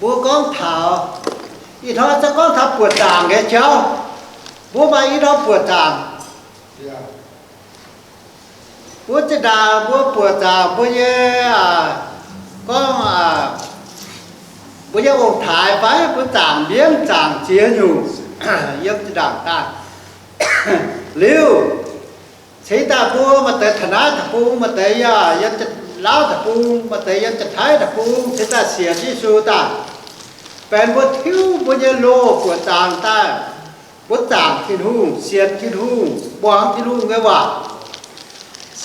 Mbuo gorngv taux, ih hnoi se gorngv taux buoqc zaangc nyei jauv. Mbuo maaih ih hnoi buoqc zaangc. Mbuo zinh ndaangc mbuo buoqc zaangc mbuo nyei, gorngv, mbuo nyei ong-taaix fai mbuo zaangc mienv zaangc ziex nyungc yiem zinh ndaangc daaih. Liuz, cingx daaih mbuo maaih deix taux naaiv deic-bung, maaih deix yaac yiem Janx-Lauv deic-bung, maaih deix yiem Janx-Taiv deic-bung, cingx daaih sienx Yesu daaih, benx mbuo tiuv mbuo nyei loz buoqc zaangc daaih, mbuo zaangc Tin-Hungh, sienx Tin-Hungh, muangx Tin-Hungh nyei waac.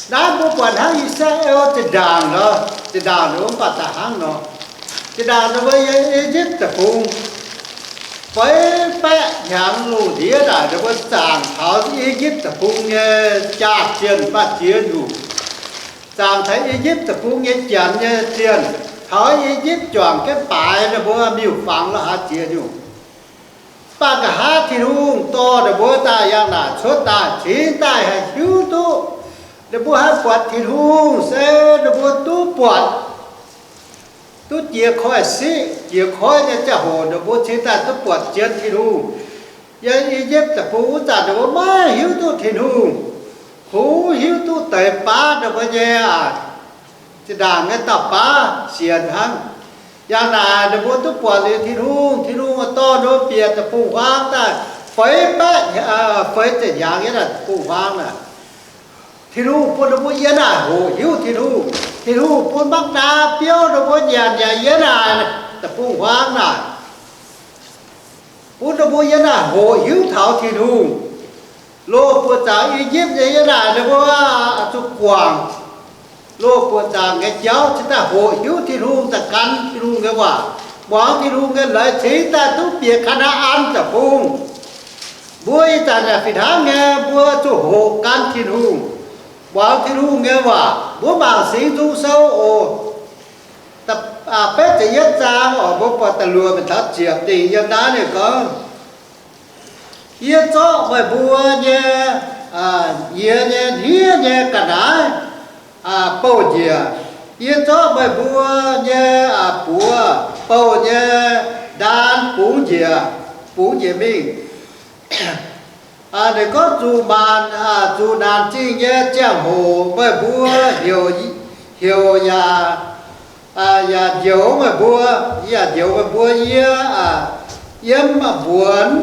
Naaiv mbuo buatc hnangv I^saa^laa^en zinh ndaangc nor, zinh ndaangc ninh mbuo mv baac daaih hnangv nor, zinh ndaangc ninh mbuo yiem I^yipv deic-bung feix baeqv hnyangx lungh ndiev naaic, ninh mbuo zaangc taux I^yipv deic-bung nyei jaax-zienh maaih ziex nyungc. Zaangc taux I^yipv deic-bung nyei Janx nyei zienh, taux I^yipv juangc jienv baaix ninh mbuo miuc-fangx la'haaix ziex nyungc. Mv baac nqa'haav Tin-Hungh dorh ninh mbuo daaih yangh naaic cuotv daaih, cingx daaih haih hiuv duqv, ninh mbuo haih buatc Tin-Hungh se ninh mbuo duqv buatc, duqv jiex koiv-siqv jiex koiv nyei ziangh hoc, ninh mbuo cingx daaih duqv buatc zien Tin-Hungh. Yiem I^yipv deic-bung wuov zanc ninh mbuo maiv hiuv duqv Tin-Hungh, kungx hiuv duqv deix baav ninh mbuo nyei, zinh ndaangc nyei dauh baav sienx hnangv. Yangh naaic ninh mbuo duqv buatc liuz Tin-Hungh, Tin-Hungh dorh ninh mbuo bieqc deic-bung-huaang daaih feix baeqv, feix ziepc hnyangx yiem naaic deic-bung-huaang naaic. Tin-Hungh bun ninh mbuo yiem naaic hoqc hiuv Tin-Hungh. Tin-Hungh bun mangv naa biouv ninh mbuo nyanc yaac yiem naaic deic-bung-huaang naaic, bun ninh mbuo yiem naaic hoqc hiuv taux Tin-Hungh. Loz buoqc zaangc I^yipv nyei yiem naaic ninh mbuo zuqc guangc loz buoqc zaangc nyei jauv cingx daaih hoqc hiuv Tin-Hungh, daaih gan Tin-Hungh nyei waac, muangx Tin-Hungh nyei leiz, cingx daaih duqv bieqc Kaa^naa^an Deic-Bung. Mbuo ih zanc yaac fih hnangv nyei, mbuo zuqc hoqc gan Tin-Hungh, muangx Tin-Hungh nyei waac. Mbuo mangc Singx Nzung Sou oc, betv ziepc yietv zaang oc, mbuo buatc da'luoqc mingh taux ziepc dingc yiem naaiv ninh gorngv, Yie zorqv meih mbuo nyei, yie nyei hniev nyei ga'naaiv bouh njiec. Yie zorqv meih mbuo nyei buoz bouh nyei ndaan bungx njiec, bungx njiec mingh. Ninh gorngv zuqc maanc, zuqc naanc zingh nyei ziangh hoc meih mbuo heuc, heuc yaac, yaac njoux meih mbuo, yaac njoux meih mbuo. Yie yiem mbuonx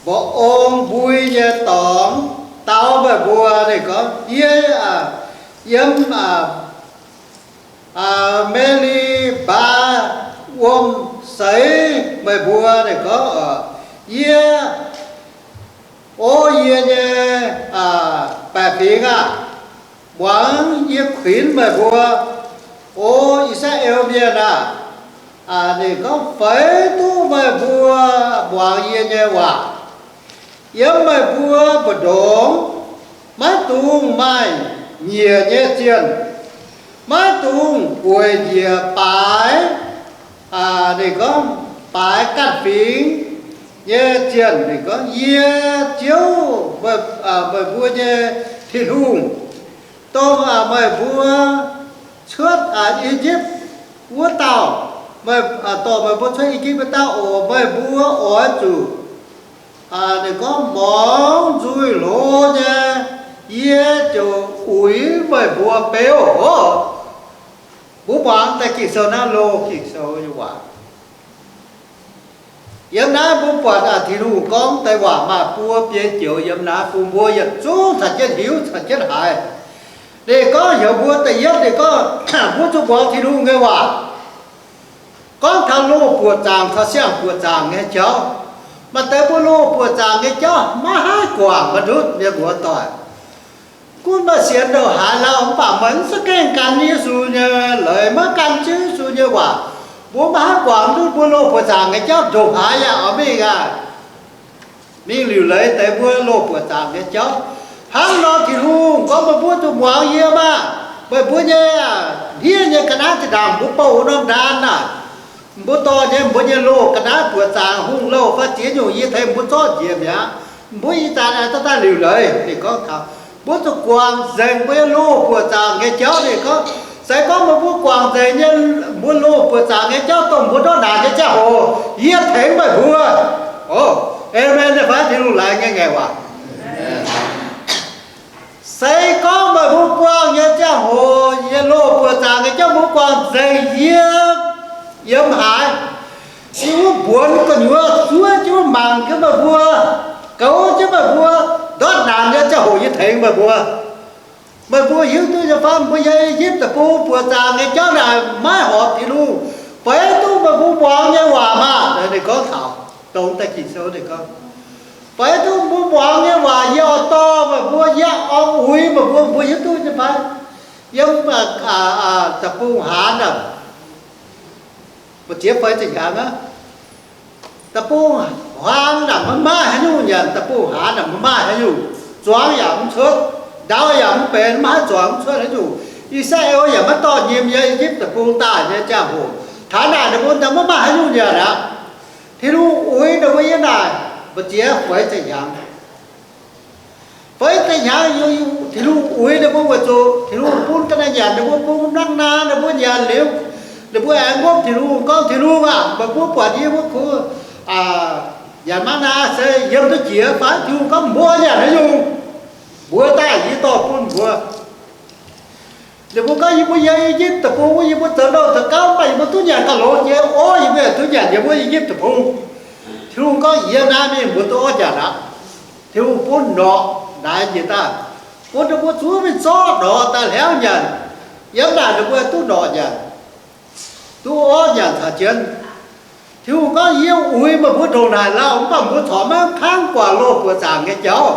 mba'ong mbui nyei dorngx dau meih mbuo. Ninh gorngv yie yiem Me^li^mbaa wuom seix meih mbuo. Ninh gorngv, Yie, O yie nyei baeqc fingx aah! Muangx yie kuinx meih mbuo, O I^saa^laa^en Mienh aah! Ninh gorngv, Feix duqv meih mbuo muangx yie nyei waac. Yiem meih mbuo mbu'ndongx maiv dungx maaih nyiec nyei zienh, maiv dungx gueic njiec baaix, ninh gorngv, baaix ganh fingx nyei zienh. Ninh gorngv, Yie, Ziouv, meih mbuo nyei Tin-Hungh, dongh meih mbuo cuotv I^yipv wuov dauh, dorh meih mbuo cuotv I^yipv wuov dauh oc. Meih mbuo oix zuqc, ninh gorngv, morngx nzuih hlo nyei, yie ziouc uix meih mbuo beuv oc. Mbuo muangx deix Ging-Sou naaiv, loz Ging-Sou nyei waac. Yiem naaiv mbuo buatc Tin-Hungh gorngv deix waac maaih buo biei joux yiem naaiv bun mbuo yietc zungv caux jienv hiuv caux jienv haiz. Ninh gorngv heuc mbuo da'yietv, ninh gorngv mbuo zuqc muangx Tin-Hungh nyei waac. Gorngv taux loz buoqc zaangc caux siang-buoqc zaangc nyei jauv, maaih deix mbuo loz buoqc zaangc nyei jauv maiv haih guangc maiv ndutv, mienh muoz-doic. Gunv meih sienx ndongc haaix lauh mv baac meih mv za'gengh gan Yesu nyei leiz, maiv gan Ziouv Yesu nyei waac, mbuo maiv haih guangc ndutv mbuo loz buoqc zaangc nyei jauv ndongc haaix yaac oix mingh aqv. Mingh liuc leiz deix mbuo loz buoqc zaangc nyei jauv. Hnangv nor Tin-Hungh gorngv meih mbuo zuqc muangx yie maah! Meih mbuo nyei hniev nyei ga'naaiv zinh ndaangc mbuo bouh wuov norm ndaan naaic, mbuo dorh nyei mbuo nyei loz ga'naaiv buoqc zaangc hungh louh fai ziex nyungc yie tengx mbuo zorqv njiec mi'aqv. Mbuo ih zanc aengx dorh daaih liuc leiz. Ninh gorngv taux mbuo zuqc guangc nzengc mbuo nyei loz buoqc zaangc nyei jauv. Ninh gorngv Se gorngv meih mbuo guangc nzengc nyei mbuo loz-buoqc zaangc nyei jauv dongh mbuo ndortv naanc nyei ziangh hoc, yie tengx meih mbuo. O, aamen nyei fai? Tin-Hungh laengz nyei ngaengc waac. Se gorngv meih mbuo buangh nyei ziangh hoc, yie loz-buoqc zaangc nyei jauv mbuo guangc nzengc, yie yiem haaix, yie wuov mbuonx gu'nyuoz zuov jienv mangc jienv meih mbuo, goux jienv meih mbuo, ndortv naanc nyei ziangh hoc yie tengx meih mbuo. Meih mbuo hiuv duqv nyei fai? Mbuo yiem I^yipv Deic-Bung buoqc zaangc nyei jauv naaic maiv horpc Tin-Hungh. Feix duqv meih mbuo muangx nyei waac maah! Ninh gorngv taux dongh da'ginh sou ninh gorngv, feix duqv mbuo muangx nyei waac yie oix dorh meih mbuo, yie oix uix meih mbuo, mbuo hiuv duqv nyei fai? Yiem deic-bung hnaangx naaic, mbu'ziex feix ziepc hnyangx aqv. Deic-bung hnaangx naaic maiv maaih haaix nyungc nyanc, deic-bung hnaangx naaic maiv maaih haaix nyungc, zuangx yaac mv cuotv, ndau yaac mv benx, maiv haih zuangx mv cuotv haaix nyungc. I^saa^laa^en yaac maiv dorh nyim yiem I^yipv Deic-Bung daaih nyei ziangh hoc, taux naaic ninh mbuo maiv maaih haaix nyungc nyanc aqv. Tin-Hungh uix ninh mbuo yiem naaic mbu'ziex feix ziepc hnyangx. Feix ziepc hnyangx, Tin-Hungh uix ninh mbuo weic zuqc Tin-Hungh bun ga'naaiv nyanc, ninh mbuo bun mangv naa, ninh mbuo nyanc liuz, ninh mbuo aengx ngopv Tin-Hungh gorngv, Tin-Hungh aah, meih mbuo buatc yie mbuo kuh nyanc mangv naa se yiem duqv jiex fai? Tin-Hungh gorngv, mbuo nyanc haaix nyungc? Mbuox daaih, yie dorh bun mbuo. Ninh mbuo gorngv, yie mbuo yiem I^yipv Deic-Bung wuov, yie mbuo zoux nouh zoux gauv mv baac yie mbuo duqv nyanc gauh longx jiex, orv yie mbuo yaac duqv nyanc yie mbuo I^yipv Deic-Bung. Tin-Hungh gorngv, yie naaiv mingh mbuo duqv orv nyanc aqv. Tin-Hungh bun norqc naaiv njiec daaih, bun ninh mbuo zuov mingh zorqv norqc daaih hlauv nyanc. Yiem naaic ninh mbuo duqv norqc nyanc, duqv orv nyanc caux jienv. Tin-Hungh gorngv, yie uix meih mbuo ndongc naaic lauh, mv baac mbuo corc maiv kangv guangc loz-buoqc zaangc nyei jauv.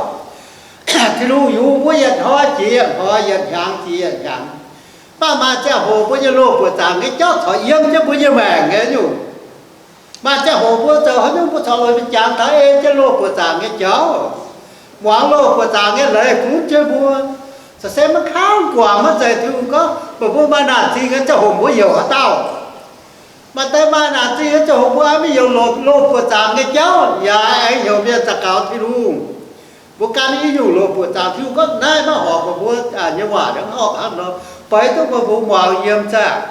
Tin-Hungh yungz mbuo yietc hnoi jiex yietc hnoi, yietc hnyangx jiex yietc hnyangx. Mv baac maaih ziangh hoc mbuo nyei loz-buoqc zaangc nyei jauv corc yiem jienv mbuo nyei maengc nyei nyungc. Maaih ziangh hoc mbuo zoux haaix nyungc mbuo corc longc mingh jangx taux ei jienv loz-buoqc zaangc nyei jauv. Muangx loz-buoqc zaangc nyei leiz gunv jienv mbuo. Se maiv kangv guangc, maiv zeiz Tin-Hungh gorngv meih mbuo maaih naanc zingh nyei ziangh hoc mbuo heuc haaix dauh. Maaih deix maaih naanc zingh nyei ziangh hoc mbuo maiv heuc loz-buoqc zaangc nyei jauv, yaac aengx heuc mienh za'gaux Tin-Hungh. Mbuo gan i nyungc loz-buoqc zaangc. Tin-Hungh gorngv naaiv maiv horpc meih mbuo nyei waac, mv horpc hnangv nor. Feix duqv meih mbuo muangx yie nyei zaangc.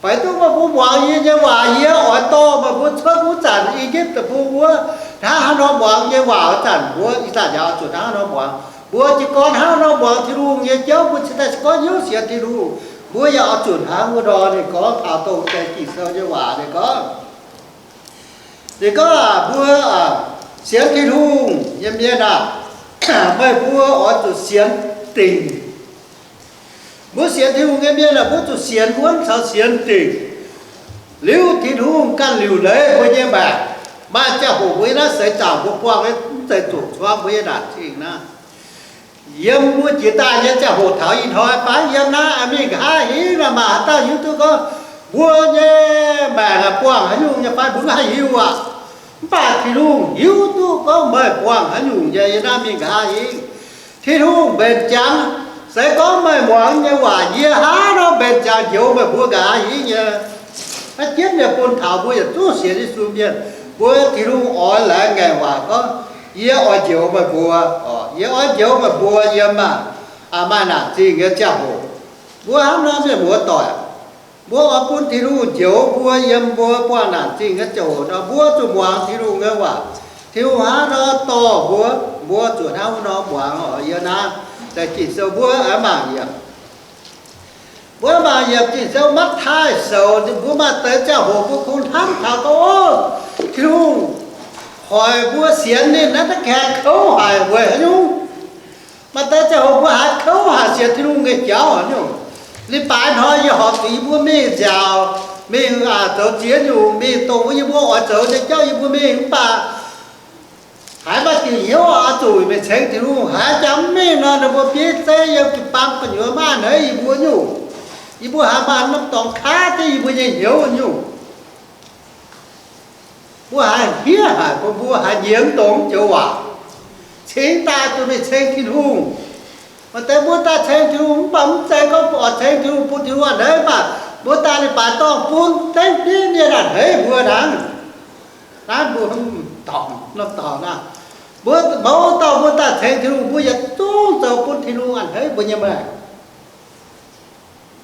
Feix duqv meih mbuo muangx yie nyei waac, yie oix dorh meih mbuo cuotv wuov zanc I^yipv Deic-Bung wuov, hnangv haaix nor muangx yie nyei waac wuov zanc, mbuo ih zanc yaac oix zuqc hnangv haaix nor muangx. Mbuo jiez gorn hnangv haaix nor muangx Tin-Hungh nyei jauv, mbuo cingx daaih gorngv hnyouv sienx Tin-Hungh, mbuo yaac oix zuqc hnangv wuov nor. Ninh gorngv taux dongh deix Ging-Sou nyei waac, ninh gorngv, ninh gorngv, mbuo sienx Tin-Hungh nyei mienh aah, meih mbuo oix zuqc sienx dingc. Mbuo sienx Tin-Hungh nyei mienh aah, mbuo zuqc sienx wuonv caux sienx dingc. Liuz Tin-Hungh ganh liuc leiz mbuo nyei maengc. Maaih ziangh hoc mbuo yiem naaiv seix zaangc mbuo buangh mv zeiz zuqc cuangv mbuo nyei naanc zingh naaiv. Yiem mbuo jiex daaih nyei ziangh hoc taux ih hnoi fai yiem naaiv mingh nqa'haav hingv naaiv, maaih haaix dauh hiuv duqv gorngv mbuo nyei maengc aah, buangh haaix nyungc nyei fai? Mbuo maiv hiuv aqv. Mv baac Tin-Hungh hiuv duqv gorngv meih buangh haaix nyungc nyei yiem naaiv mingh nqa'haav hingv. Tin-Hungh mbenc jangx, se gorngv meih muangx nyei waac, yie hnangv nor mbenc jangx njoux meih mbuo nqa'haav hingv nyei. Naaiv jienv nyei bun taux mbuo yietc zungv sienx Yesu mienh, mbuo Tin-Hungh oix laengz ngaengc waac gorngv, yie oix njoux meih mbuo, yie oix njoux meih mbuo yiem maaih naanc zingh nyei ziangh hoc. Mbuo hnangv nor mienh muoz doic, mbuo oix bun Tin-Hungh njoux mbuo yiem mbuo buangh naanc zingh nyei ziangh hoc nor, mbuo zuqc muangx Tin-Hungh nyei waac. Tin-Hungh hnangv nor dorh mbuo, mbuo zuqc hnangv nor muangx oc. Yiem naaiv deix Ging-Sou mbuo aengx mangc yiem, mbuo mangc yiem Ging-Sou Matv^taai Sou, mbuo maaih deix ziangh hoc mbuo kungx hnamv taux gorngv, Ov, Tin-Hungh hoic mbuo sienx ninh naaiv da'kaeqv kouv haic weic haaix nyungc? Maaih deix ziangh hoc mbuo haiz kouv haic sienx Tin-Hungh nyei jauv nyungc. Leiz-baaix hnoi yie horpc zuqc yie mbuo mingh nziaauc, mingh zoux ziex nyungc, mingh dongh wuov yie mbuo oix zoux nyei jauv yie mbuo mingh mv baac haiz maaih diuc hnyouv oix zuqc mingh ceng Tin-Hungh. Haiz jangx mv mingh nor, ninh mbuo bieiv zeiv yiem jiu-baang gu'nyuoz maiv a'hneiv yie mbuo nyungc. Yie mbuo haiz maaih norm dorngx kaav jienv yie mbuo nyei hnyouv nyungc. Mbuo haiz hniev haic, mbuo haiz nyiemz dongz joux waac, cingx daaih zuqc mingh ceng Tin-Hungh. Maaih deix mbuo daaih ceng Tin-Hungh mv baac mv zeiz gorngv oix ceng Tin-Hungh bun Tin-Hungh a'hneiv, mv baac mbuo daaih leiz-baaix dorngh bun dengv bieiv mienh a'hneiv mbuo hnangv. Naaiv mbuo dorngc, norm dorngc naaiv, mbuo mouz dauh mbuo daaih ceng Tin-Hungh, mbuo yietc zungv zoux bun Tin-Hungh a'hneiv mbuo nyei maengc.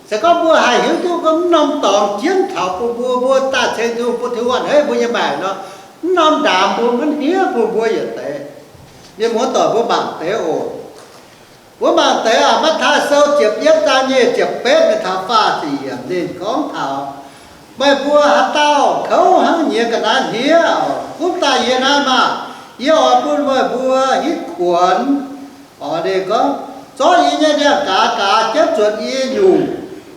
Se gorngv mbuo haih hiuv duqv gorngv mv norm dorngx jienv taux bun mbuo, mbuo daaih ceng Tin-Hungh bun Tin-Hungh a'hneiv mbuo nyei maengc nor, mv norm ndaamv mbuo mv hiuv bun mbuo yietc deix. Mienh muoz doic, mbuo mangc deix oc. Mbuo mangc deix aac, Matv^taai Sou ziepc yietv zaang nyic ziepc betv mingh taux faah ziepc yiemc ninh gorngv taux, meih mbuo haaix dauh kouv hnangv nyiex ga'naaiv hniev, gunv daaih yie naaiv maah! Yie oix bun meih mbuo hitv kuonx. Oix ninh gorngv, zorqv yie nyei ndiangx-gaaz gaaz jienv zuotc yie nyungc,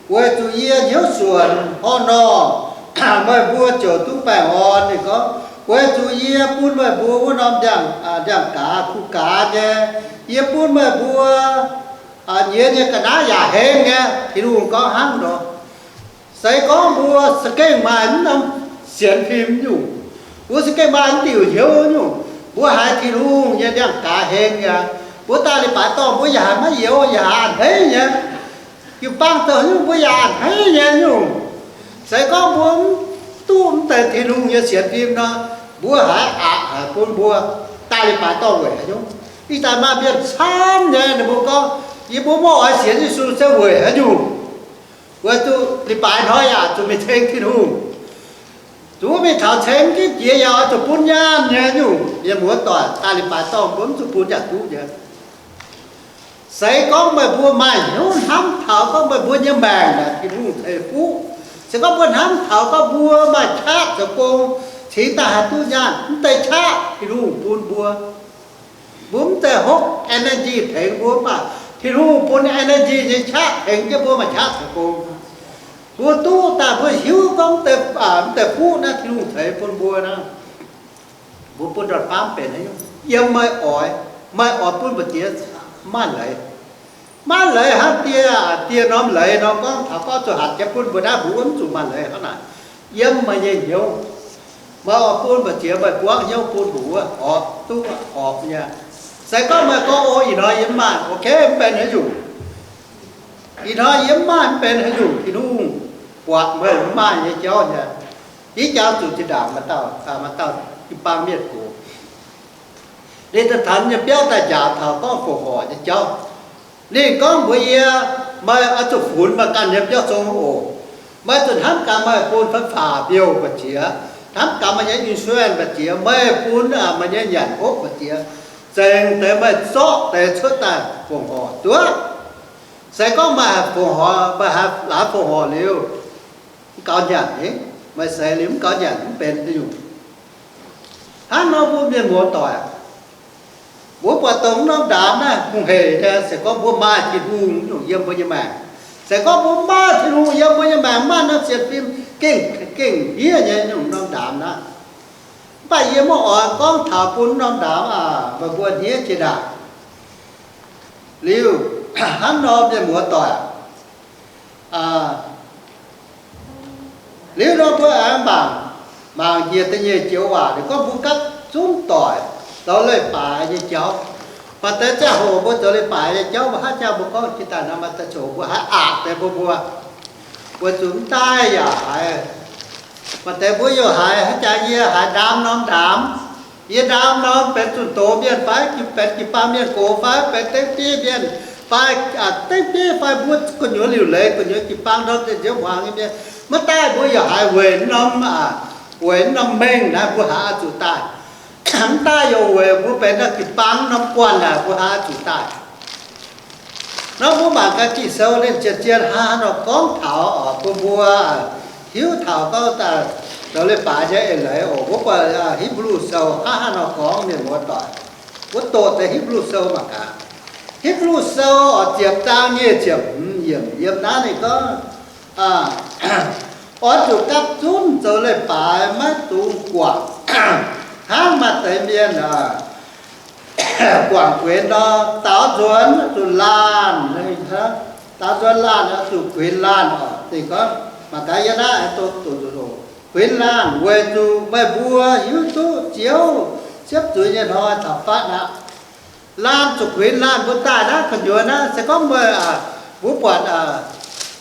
weic zuqc yie hnyouv suonc horh nor, meih mbuo ziouc duqv baengh orn. Ninh gorngv, weic zuqc yie bun meih mbuo wuov norm ndiangx-gaaz kuh gaaz nyei. Yie bun meih mbuo nyiex nyei ga'naaiv yaac hengv nyei. Tin-Hungh gorngv hnangv nor. Se gorngv mbuo za'gengh maaih mv norm sienx fim nyungc, mbuo za'gengh maaih mv diuc hnyouv nyungc, mbuo haiz Tin-Hungh nyei ndiangx-gaaz hengv nyei, mbuo daaih leiz-baaix dorngh mbuo yaac haiz maiv youz, yaac haiz a'hneiv nyei. Jiu-baang zoux nyungc mbuo yaac a'hneiv nyei nyungc. Se gorngv mbuo mv duqv mv deix Tin-Hungh nyei sienx fim nor, mbuo haiz aqc haic bun mbuo daaih leiz-baaix dorngh weic haaix nyungc? Ih zanc maaih mienh camv nyei ninh mbuo gorngv, yie mbuo maiv oix sienx Yesu se weic haaix nyungc? Weic zuqc leiz-baaix hnoi yaac zuqc mingh ceng Tin-Hungh, zuqc mingh taux ceng jienv jiex yaac oix zuqc bun nyaanh nyei nyungc. Mienh muoz doic, daaih leiz-baaix dorngh mbuo mv zuqc bun yaac duqv nyei. Se gorngv meih mbuo maaih hnyouv hnamv taux gorngv meih mbuo nyei maengc naaic Tin-Hungh ceix fuqv, se gorngv mbuo hnamv taux gorngv mbuo maaih qaqv zoux gong cingx daaih haih duqv nyaanh, mv deix qaqv Tin-Hungh bun mbuo. Mbuo mv zeiz hopv energy tengx mbuo, mv baac Tin-Hungh bun energy nyei qaqv tengx jienv mbuo maaih qaqv zoux gong. Mbuo duqv daaih mbuo hiuv gorngv mv deix fuqv naaiv Tin-Hungh ceix bun mbuo naaiv, mbuo bun ndortv faamv benx haaix nyungc? Yiem meih oix, meih oix bun mbu'ziex maaih leiz. Maaih leiz hnangv dieh, dieh norm leiz nor gorngv taux gorngv zuqc hatc jienv bun mbuo naaiv, mbuo wuov mv zuqc maaih leiz hnangv naaic. Yiem meih nyei hnyouv, meih oix bun mbu'ziex meih buangv hnyouv bun mbuo wuov, horpc duqv horpc nyei. Se gorngv meih gorngv, o, ih hnoi yie mv maaih, ok, mv benx haaix nyungc. Ih hnoi yie mv maaih mv benx haaix nyungc, Tin-Hungh buatc meih mv maaih nyei jauv nyei. Ih jaax zuqc zinh ndaangc maaih dauh, maaih dauh jiu-baang mienh gox, ninh daaih taux yie nyei biauv daaih njaaux taux gorngv fongc horc nyei jauv. Ninh gorngv mbuox yie, meih oix zuqc funx meih ganh nyei biauv zong oc. Meih zuqc hnamv gaax meih bun fai faah mbiouh mbu'ziex, hnamv gaax meih nyei insurance mbu'ziex, meih bun meih nyei nyanc hopv mbu'ziex, zengc deix meih zorqv deix cuotv daaih fongc horc duqv. Se gorngv meih haih fongc horc, meih haih laaix fongc horc liuz, mv gaux nyanc ni, meih seix liuz mv gaux nyanc mv benx haaix nyungc. Hnangv nor mbuo mienh muoz-doic, mbuo buatc dongh norm ndaamv naaiv hungh heic nyei, se gorngv mbuo maaih Tin-Hungh nyungc yiem mbuo nyei maengc, se gorngv mbuo maaih Tin-Hungh yiem mbuo nyei maengc, maaih norm sienx fim gengh, gengh hniev nyei nyungc norm ndaamv naaiv. Mv baac yie maiv oix gorngv taux bun norm ndaamv aac, meih mbuo hniev jiex ndaangc. Liuz, hnangv nor mienh muoz-doic, liuz nor mbuo aengx mangc, mangc njiec da'nyeic joux waac, ninh gorngv mbuo gapv zunv doic zoux leiz-baaix nyei jauv. Maaih deix ziangh hoc mbuo zoux leiz-baaix nyei jauv, mbuo haaix jauv mbuo gorngv jiex daaih nor, maaih deix ziangh hoc mbuo haiz aqc deix mbuo, mbuo weic zuqc mv daaih yaac haiz. Maaih deix mbuo yaac haiz, haaix jaax yie haiz ndaam norm ndaamv, yie ndaam norm benx zunh doz mienh fai benx jiu-baang mienh gox fai benx dengv bieiv mienh fai, dengv bieiv fai mbuo gu'nyuoz liuc leiz, gu'nyuoz jiu-baang norm ziex nziouv hmuangx nyei mienh, maiv daaih mbuo yaac haiz weic norm, weic norm mengh naaiv mbuo haiz oix zuqc daaih. Mv daaih yaac weic mbuo benx norm jiu-baang norm guanh naaic mbuo haiz oix zuqc daaih. Nor mbuo mangc gaax Ging-Sou ninh zien-zien hnangv haaix nor gorngv taux oc, bun mbuo hiuv taux gorngv zoux leiz-baaix nyei eix leiz oc. Mbuo buatc Hipv^lu Sou hnangv haaix nor gorngv, mienh muoz-doic. Mbuo doqc deix Hipv^lu Sou mangc gaax. Hipv^lu Sou oc, ziepc zaang nyic ziepc hmz yiemc yiem naaiv ninh gorngv, oix zuqc gapv zunv zoux leiz-baaix, maiv dungx guangc hnangv maaih deix mienh guangc guenx nor, daaux nzuonx zuqc laanh, daaux nzuonx laanh zuqc kuinx laanh oc. Ninh gorngv mangc gaax yiem naaiv, kuinx laanh weic zuqc meih mbuo hiuv duqv Ziouv siepv zuiz nyei hnoi taux fatv aqv. Laanh zuqc kuinx laanh mbuo daaih naaiv gu'nyuoz naaiv, se gorngv meih, mbuo buatc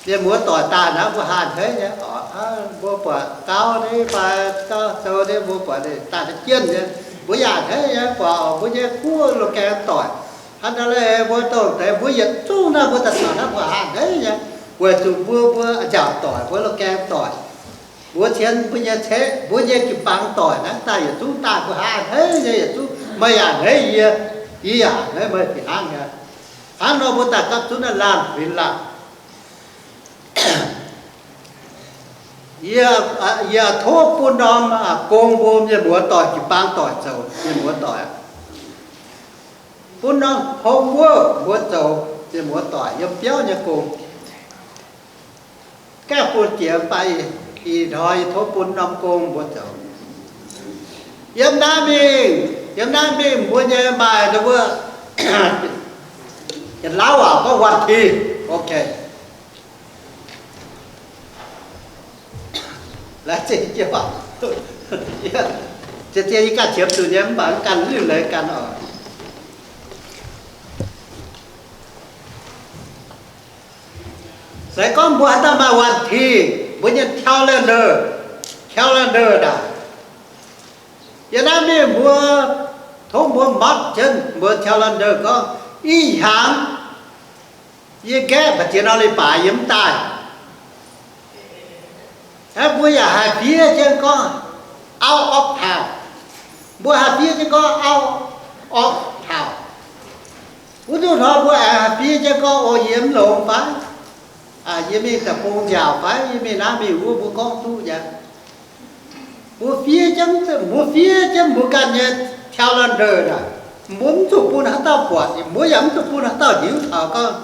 mienh muoz-doic daaih naaiv mbuo haih a'hneiv nyei oc. Mbuo buatc gauv ni fai gauv sou ni, mbuo buatc ninh daaih naaiv jienv nyei, mbuo yaac a'hneiv nyei. Buatc oc, mbuo nyei kuv loz-gaengh doic hnangv naaiv, mbuo dongh deix mbuo yietc zungv naaiv mbuo daaih taux naaiv mbuo haih a'hneiv nyei. Weic zuqc mbuo, mbuo nziaauc doic, mbuo loz-gaeng doic, mbuo cien mbuo nyei ceqv, mbuo nyei jiu-baang doic naaiv daaih yietc zungv daaih mbuo hnangv a'hneiv nyei yietc zungv, meih yaac a'hneiv yie, yie yaac a'hneiv meih fih hnangv nyei. Hnangv nor mbuo daaih gapv zunv naaiv laanh huinx laanh. Yie, yie tov bun norm gong mbuo mienh muoz doic, jiu-baang doic zoux mienh muoz doic. Bun norm homework mbuo zoux mienh muoz doic yiem biauv nyei gong. Gaengh bun jiex mv baac ih hnoi yie tov bun norm gong mbuo zoux. Yiem naaiv mingh, yiem naaiv mingh mbuo nyei maaih wuov, yietc lauv waac gorngv วันที่ ok. Laengz zingh jienv, zien-zien yie ganh qiemx zuqc nyei mv baac ganh liuc leiz ganh oc. Se gorngv mbuo haaix dauh maaih วันที่, mbuo nyei calendar, calendar naaic, yiem naaiv mingh mbuo tov mbuo mark jienv mbuo calendar gorngv ih hnyangx yie nqaeqv mbu'ziex norm leiz-baaix yie mv daaih. Mbuo yaac haih fiev jienv gorngv out of town. Mbuo haih fiev jienv gorngv out of town. Wuov nzunc hnoi mbuo aengx haih fiev jienv gorngv, o, yie mv longx fai? Yie mingh deic-bung nziaauc fai? Yie mingh naaiv mingh wuov, mbuo gorngv duqv nyei. Mbuo fiev jienv, mbuo fiev jienv mbuo ganh nyei calendar naaic, mbuo mv zuqc bun haaix dauh buatc, mbuo yaac mv zuqc bun haaix dauh hiuv taux gorngv,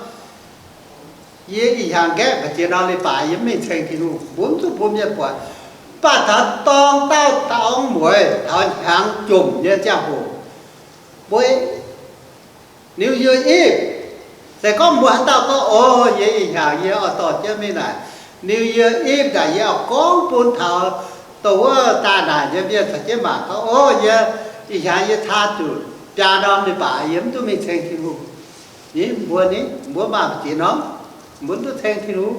yie ih hnyangx nqaeqv mbu'ziex norm leiz-baaix yie mv mingh ceng Tin-Hungh. Mbuo mv zuqc bun mienh buatc. Mv baac taux dorng dauh dorng mueiz, taux hnyangx jomc nyei ziangh hoc, mbuo New Year Eve, se gorngv mbuo haaix dauh gorngv, o, yie ih hnyangx yie oix dorh jienv mingh naaic, New Year Eve naaic yie oix gorngv bun taux dongh wuov daaih naaic nyei mienh caux jienv mangc gorngv, o, yie ih hnyangx yie caa zuqc biaa norm leiz-baaix yie mv duqv mingh ceng Tin-Hungh. Ni mbuo, ni mbuo maaih mbu'ziex norm mbuo mv duqv ceng Tin-Hungh.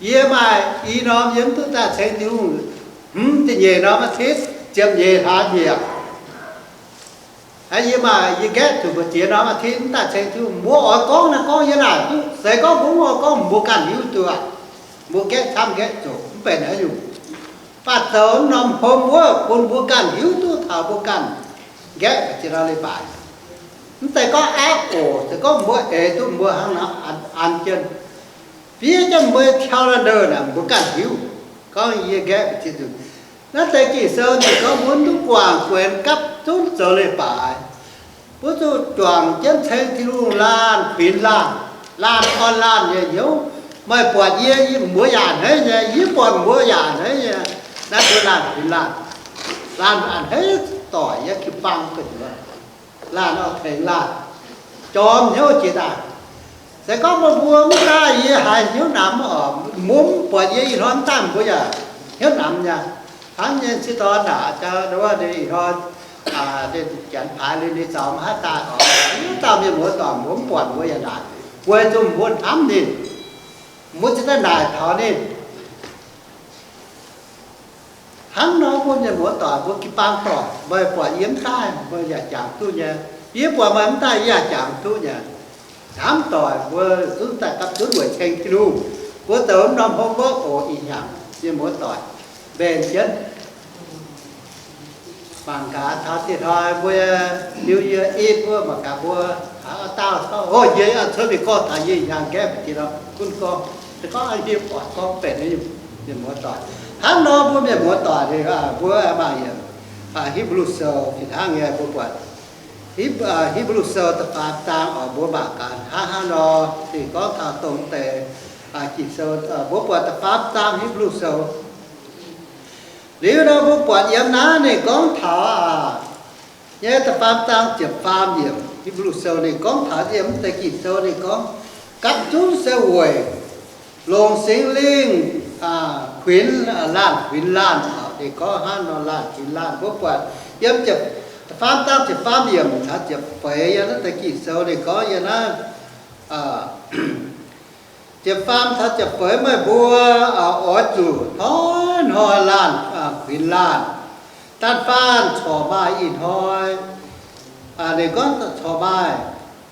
Yie maaih i norm yie mv duqv daaih ceng Tin-Hungh. Hmz da'nyeic norm อาทิตย์, ziepc nyeic hlaax nyeic. Yie maaih, yie nqaeqv zuqc mbu'ziex norm อาทิตย์ mv daaih ceng Tin-Hungh. Mbuo oix gorngv naaiv gorngv yie naaic duqv. Se gorngv mbuo mv oix gorngv, mbuo ganh hiuv duqv aqv. Mbuo nqaeqv camv nqaeqv zoqc mv benx haaix nyungc. Mv baac zoux norm homework bun mbuo ganh hiuv duqv taux mbuo ganh nqaeqv mbu'ziex norm leiz-baaix. Mv zeiz gorngv aapv oc, se gorngv mbuo eix duqv mbuo hnangv nor an jienv, fiev jienv mbuo calendar naaic mbuo ganh hiuv. Gorngv yie nqaeqv mbu'ziex nzunc, naaiv deix Ging-Sou ninh gorngv mbuo mv duqv guangc guenx gapv zunv zoux leiz-baaix. Mbuo zuqc juangc jienv ceng Tin-Hungh laanh kuinx laanh, laanh orn laanh nyei hnyouv. Meih buatc yie, mbuo yaac a'hneiv nyei. Yie buatc mbuo yaac a'hneiv nyei. Naaiv mbuo laanh kuinx laanh, laanh a'hneiv doic yiem jiu-baang gu'nyuoz, laanh oix tengx laanh jorm hnyouv jiex daaih. Se gorngv mbuo mbuo mv daaih yie haiz hnyouv namx oc. Mbuo mv buatc yie ih hnoi mv daaih mbuo yaac hnyouv namx nyei. Hnangv nyei sieqv dorn naaic, ih hnoi janx paaix liuz ninh zaux maiv haih daaih oc. Wuov dauh mienh muoz doic mbuo mv buatc mbuo yaac naaic, weic zuqc mbuo hnamv ninh, mbuo ziouc daaih naaic taux ninh. Hnangv nor mbuo mienh muoz doic, mbuo jiu-baang doic, meih buatc yie mv daaih meih yaac jangx duqv nyei. Yie buatc meih mv daaih yie yaac jangx duqv nyei. Hnamv doic mbuo zungv daaih gapv zunv weic ceng Tin-Hungh. Mbuo zoux norm homework oc, ih hnyangx mienh muoz doic mbenc jienv. Mangc gaax taux zinh hnoi mbuo New Year Eve wuov, mangc gaax mbuo haaix dauh gorngv, o, yie oix cuotv mingh gorngv taux yie ih hnyangx nqaeqv mbu'ziex norm gunv gorngv. Se gorngv yie oix gorngv benx nyei, mienh muoz doic. Hnangv nor mbuo mienh muoz doic, mbuo mangc yiem Hipv^lu Sou fih hnangv nyei, mbuo buatc Hipv, Hipv^lu Sou da'faam zaang oc, mbuo mangc gaax hnangv haaix nor ninh gorngv taux dongh deix Ging-Sou. Mbuo buatc da'faam zaang Hipv^lu Sou. Liuz nor mbuo buatc yiem naaiv ninh gorngv taux aqv, nyei da'faam zaang ziepc faam yiemc, Hipv^lu Sou ninh gorngv taux yiem deix Ging-Sou ninh gorngv, gapv zunv se weic longc Singx Lingh kuinx laanh, kuinx laanh. Ninh gorngv hnangv nor, laanh kuinx laanh. Mbuo buatc yiem da'faam zaang ziepc faam yiemc caux ziepc feix yiem naaiv deix Ging-Sou ninh gorngv yiem naaiv, ziepc faam taux ziepc feix, meih mbuo oix zuqc hnoi-hnoi laanh kuinx laanh. Danv faanh corc maaih ih hnoi, ninh gorngv corc maaih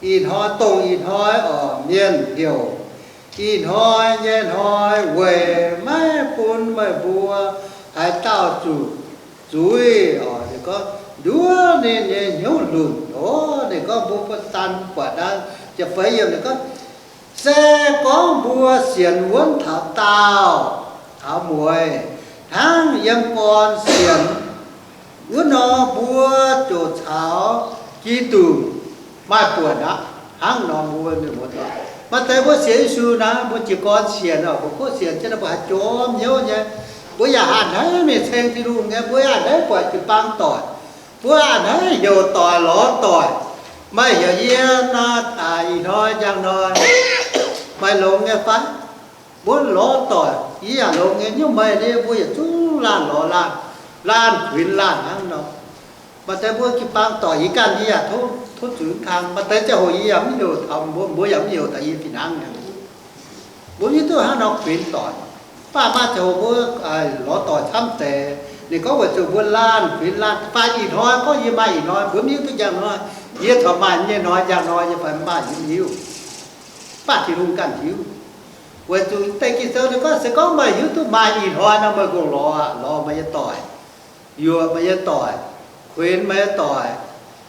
ih hnoi, dongh ih hnoi oc, mienh heuc ih hnoi nyei hnoi weic maiv bun meih mbuo haaix dauh zuqc zuiz oc. Ninh gorngv nduov ninh nyei hnyouv lunc oc. Ninh gorngv mbuo bun daan buatc naaiv ziepc feix yiem ninh gorngv, se gorngv mbuo sienx wuonv taux daauh taux mueiz hnangv yiem gorn sienx wuov nor, mbuo ziouc caux Giduc maaih buonc aqv. Hnangv nor mbuo mienh muoz-doic, maaih deix mbuo sienx Yesu naaic, mbuo jiez gorn sienx oc, mbuo kuv sienx jienv naaic, mbuo haaix jorm hnyouv nyei, mbuo yaac a'hneiv mingh ceng Tin-Hungh nyei, mbuo yaac a'hneiv buatc jiu-baang doic, mbuo a'hneiv heuc doic lorz doic. Meih heuc yie naaic, ih hnoi njang hnoi, meih longx nyei fai? Mbuo lorz doic, yie yaac longx nyei, nyungc meih nyei mbuo yietc zungv laanh lorz laanh, laanh kuinx laanh hnangv nor. Maaih deix mbuo jiu-baang doic yie ganh yie yaac tov zuqc kang, maaih deix ziangh hoc yie yaac mv heuc taux mbuo, mbuo yaac mv heuc taux yie fih hnangv nyei. Mbuo mv hiuv duqv hnangv nor kuinx doic. Mv baac maaih ziangh hoc mbuo lorz doic camv deix, ninh gorngv weic zuqc mbuo laanh kuinx laanh, fai ih hnoi gorngv yie maaih ih hnoi, mbuo mv hiuv duqv njang hnoi, yie corc maaih nyei hnoi, njang hnoi yie fai mv maaih yie mv hiuv. Mv baac Tin-Hungh ganh hiuv. Weic zuqc deix Ging-Sou ninh gorngv, se gorngv meih hiuv duqv maaih ih hnoi nor, meih nqongh lorz, lorz meih nyei doic, yuoqc meih nyei doic, kuinx meih nyei doic,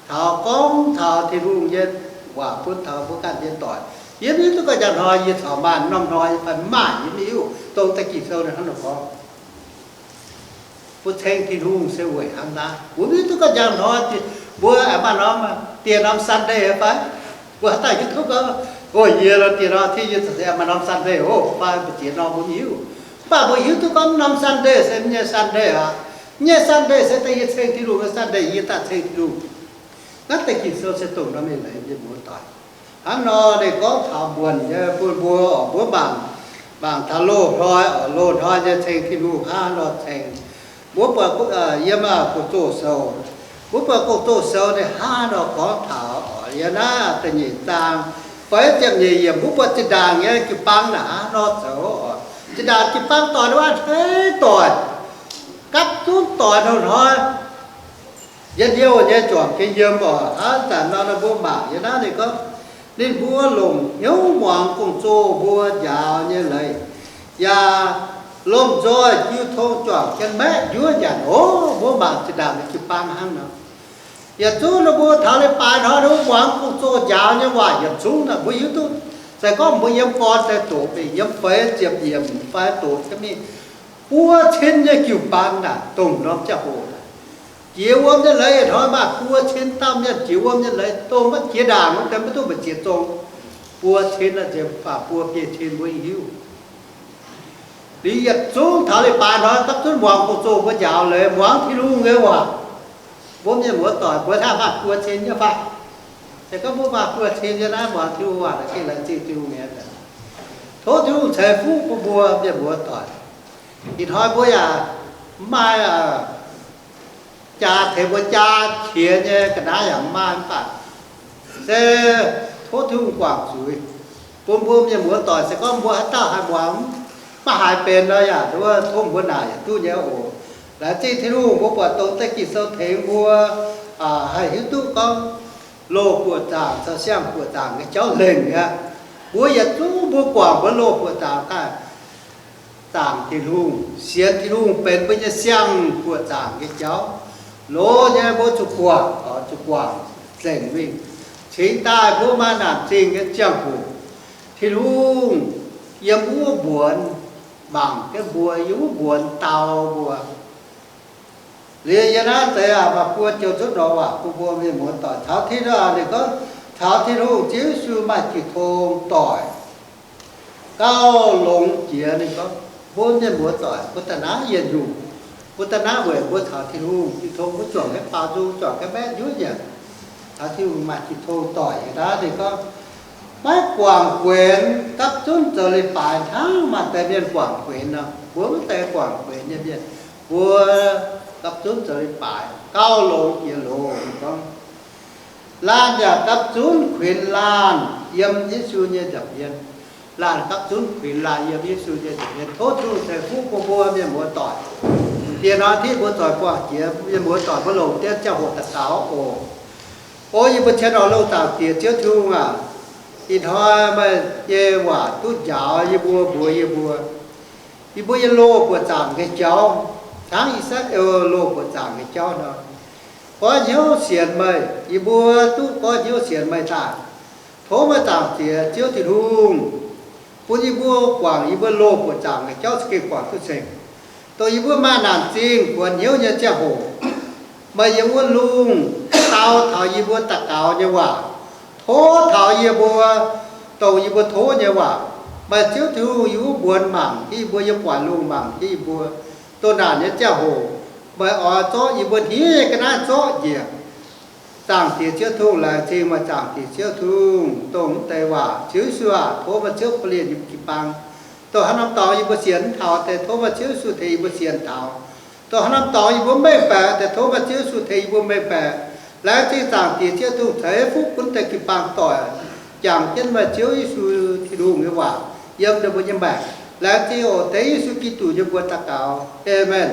taux gorngv taux Tin-Hungh nyei waac bun taux mbuo ganh nyei doic. Yie mv hiuv duqv gorngv njang hnoi yie corc maaih, norm hnoi fai mv maaih yie mv hiuv. Dongh deix Ging-Sou ninh hnangv nor gorngv. Mbuo ceng Tin-Hungh se weic hnangv naaiv. Mbuo mv hiuv duqv gorngv njang hnoi mbuo aengx maaih norm, dieh norm Sunday fai? Mbuo haaix dauh hiuv duqv gorngv, o, yie lorz dieh norm, yie za'gengh maaih norm Sunday oc fai mbu'ziex norm mbuo mv hiuv. Mv baac mbuo hiuv duqv gorngv norm Sunday se mv nyei Sunday aqv. Mv nyei Sunday se da'nyeic ceng Tin-Hungh nyei Sunday, yie daaih ceng Tin-Hungh. Naaiv deix Ging-Sou se dongh norm mienh leiz mienh muoz-doic. Hnangv nor ninh gorngv taux muonc nyei bun mbuo, mbuo mangc, mangc taux loz-hnoi, loz-hnoi nyei ceng Tin-Hungh hnangv nor ceng. Mbuo buatc yiem Gong-Zoh Sou, mbuo buatc Gong-Zoh Sou ninh hnangv nor gorngv taux, yiem naaiv da'nyeic zaang feix ziepc nyeic yiemc, mbuo buatc zinh ndaangc nyei jiu-baang naaic hnangv nor zoux oc. Zinh ndaangc jiu-baang doic, a'hneiv doic, gapv zunv doic hnoi-hnoi, njien-youh nyei juangc jienv yiem oc. Hnangv zanc nor mbuo mangc yiem naaiv ninh gorngv, ninh mbuo longc hnyouv muangx gong-zoh mbuo njaaux nyei leiz, yaac lomh nzoih jiu tong juangc jienv maeqv njuov nyanc oc. Mbuo mangc zinh ndaangc nyei jiu-baang hnangv nor. Yietc zungv ninh mbuo taux leiz-baaix hnoi ninh mbuo muangx gong-zoh njaaux nyei waac yietc zungv naaic, mbuo hiuv duqv, se gorngv mbuo yiem gorn daaih doqc mingh, yiem feix ziepc yiemc fai doqc jienv mingh, buo cin nyei jiu-baang naaic, dongh norm ziangh hoc naaic, jiex wuom nyei leiz hnoi maaih buo cin dauh mienh jiex wuom nyei leiz, dongh maiv jiex ndaangc wuov deix maiv duqv mbu'ziex zong. Buo cin naaic nzengc, mv baac buo biei cin mbuo hiuv. Liuz yietc zungv taux leiz-baaix hnoi gapv zunv muangx gong-zoh mbuo njaaux leiz, muangx Tin-Hungh nyei waac. Mbuo mienh muoz-doic mbuo hnangv maaih buo cin nyei fai? Se gorngv mbuo maaih buo cin nyei naaiv, muangx Tin-Hungh waac naaic gengh laengz zingh Tin-Hungh nyei. Tov Tin-Hungh ceix fuqv bun mbuo mienh muoz-doic. Ih hnoi mbuo yaac mv maaih jaa tengx mbuo jaa qiex nyei ga'naaiv yaac mv maaih, mv baac se tov Tin-Hungh guangc zuiz bun mbuo mienh muoz-doic. Se gorngv mbuo haaix dauh haih muangx maiv haiz benx nor yaac tov mbuo naaic yietc duqv nyei oc. Laengz zingh Tin-Hungh mbuo buatc dongh deix Ging-Sou tengx mbuo haih hiuv duqv gorngv loz buoqc zaangc caux siang buoqc zaangc nyei jauv lengc aqv. Mbuo yietc zungv mbuo guangc mbuo loz buoqc zaangc daaih zaangc Tin-Hungh, sienx Tin-Hungh benx mbuo nyei siang buoqc zaangc nyei jauv. Loz nyei mbuo zuqc guangc, zuqc guangc nzengc mingh, cingx daaih mbuo maaih naanc zingh nyei ziangh hoc, Tin-Hungh yiem wuov mbuonx mangc jienv mbuo, yiem wuov mbuonx dau mbuo. Liuz yiem naaiv deix aac, maaih buo joux zuqv nor waac bun mbuo mienh muoz-doic caux Tin, ninh gorngv caux Tin-Hungh Ziouv Yesu maaih jiex tong doic. Gauh longx jiex ninh gorngv, mbuo mienh muoz-doic mbuo daaih naaiv yietc nyungc, mbuo daaih naaiv weic mbuo caux Tin-Hungh jiex tong, mbuo juangc jienv baaux nzung, juangc jienv maeqv njuov nyanc, caux Tin-Hungh maaih jiex tong doic. Yiem naaiv ninh gorngv maiv guangc guenx, gapv zunv zoux leiz-baaix hnangv maaih deix mienh guangc guenx nor. Mbuo mv zeiz guangc guenx nyei mienh. Mbuo gapv zunv zoux leiz-baaix gauh longx jiex loz. Ninh gorngv, laanh yaac gapv zunv kuinx laanh yiem Yesu nyei nza'hmien. Laanh gapv zunv kuinx laanh yiem Yesu nyei nza'hmien. Tov Tin-Hungh ceix fuqv bun mbuo mienh muoz-doic. Dieh hnoi daaih mbuo zoix buangh jiex, mienh muoz-doic mbuo longc deix ziangh hoc daux gaux oc. O yie mbuo cien-orn loh zaangc Diex Ziouv Tin-Hungh aac, Ih hnoi meih nyei waac duqv njaaux yie mbuo, mbuox yie mbuo, yie mbuo nyei loz buoqc zaangc nyei jauv, hnangv I^saa^laa^en loz buoqc zaangc nyei jauv nor. Goiv hnyouv sienx meih, yie mbuo duqv goiv hnyouv sienx meih daaih. Tov meih Zaangc Diex Ziouv Tin-Hungh bun yie mbuo guangc yie mbuo loz buoqc zaangc nyei jauv za'gengh guangc duqv cingx, dongh yie mbuo maaih naanc zingh kuonx hnyouv nyei ziangh hoc, meih yiem wuov lungh dau taux yie mbuo daux gaux nyei waac, tov taux yie mbuo, dongh yie mbuo tov nyei waac. Meih Ziouv Tin-Hungh yiem wuov mbuonx mangc jienv yie mbuo, yiem buatc lungh mangc jienv yie mbuo. Dongh naanc nyei ziangh hoc, meih oix zorqv yie mbuo hniev nyei ga'naaiv zorqv njiec. Zaangc Diex Ziouv Tin-Hungh, laengz zingh meih, Zaangc Diex Ziouv Tin-Hungh, dongh wuov deix waac. Ziouv Yesu aac, tov meih Ziouv korv-lienh yie mbuo jiu-baang. Dongh haaix norm dorngx yie mbuo sienx mv taux deix, tov meih Ziouv Yesu tengx yie mbuo sienx taux. Dongh haaix norm dorngx yie mbuo mv mengh baeqc deix, tov meih Ziouv Yesu tengx yie mbuo mengh baeqc. Laengz zingh Zaangc Diex Ziouv Tin-Hungh ceix fuqv bun deix jiu-baang doic, jangx jienv meih Ziouv Yesu Tin-Hungh nyei waac yiem ninh mbuo nyei maengc. Laengz zingh oc, dengv Yesu Giduc nyei mbuox daux gaux. Aamen.